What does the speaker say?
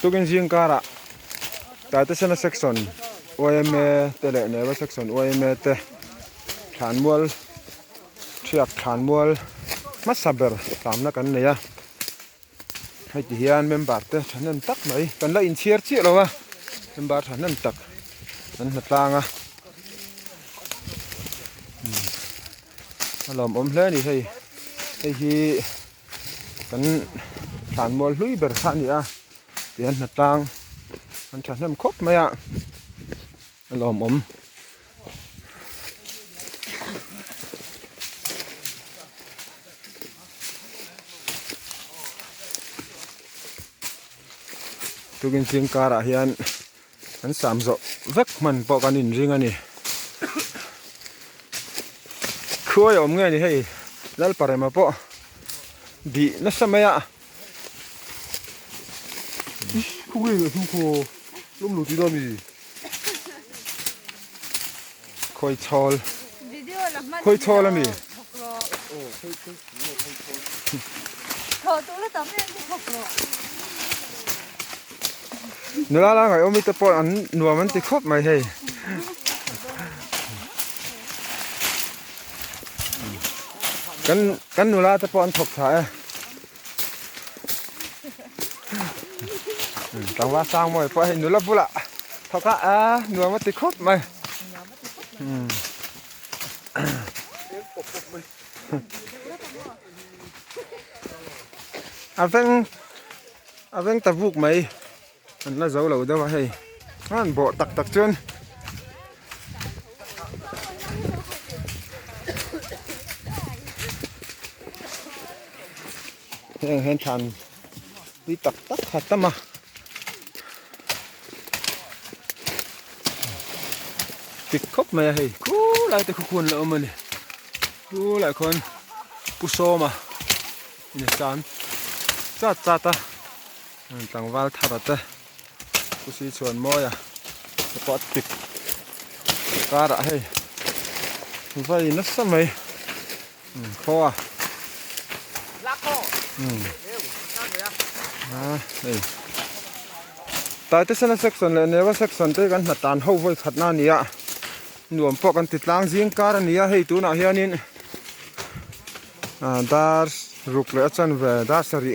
Tukin zing karah Taitesena section yma te leh Neva section yma te thlanmual thiak thlanmual hmasa ber tlamna kan nei a heti hian member te thahnem tak mai kan la inchhiar chiah lo a member thahnem tak an hna tlang a a lawmawm hle a ni hei hei hi. Kan thlanmual hlui ber kha a ni a tihian hnatlang an thahnem khawp mai a a lawmawm. Tukin zing karah hian an sam zawh vek hman pawh kan inring a ni. Khuai a awm nge ni hei Lalparema pawh bih nasa mai a. Khawi chhawl khawi chhawl a mi. Nula la ngaihawm te pawh an nuam an ti khawp mai hei. Kan kan nula te pawh an thawk tha e. Tlangval sang mawi pawh hei nula bulah thawk a a nuam a ti khawp mai. A veng a veng ta vuk mai an la zo lo deuh a hei an bawh tak tak chuan heng hian thlan tui tak tak kha tam a. Tik khawp mai a hei khulai te khu khuan la awm a ni khulai khuan pu sawma in a tan chat chat a tlangval thar a te pu si chhuan mawi a te pawh a tik karah hei vai nasa mai khaw a hei Taitesena section leh Neva section te kan hna tan ho vawi khatna a ni a nuam pawh kan ti tlang zing kar a ni a hei tunah hianin dar ruk leh a chanve dar sarih.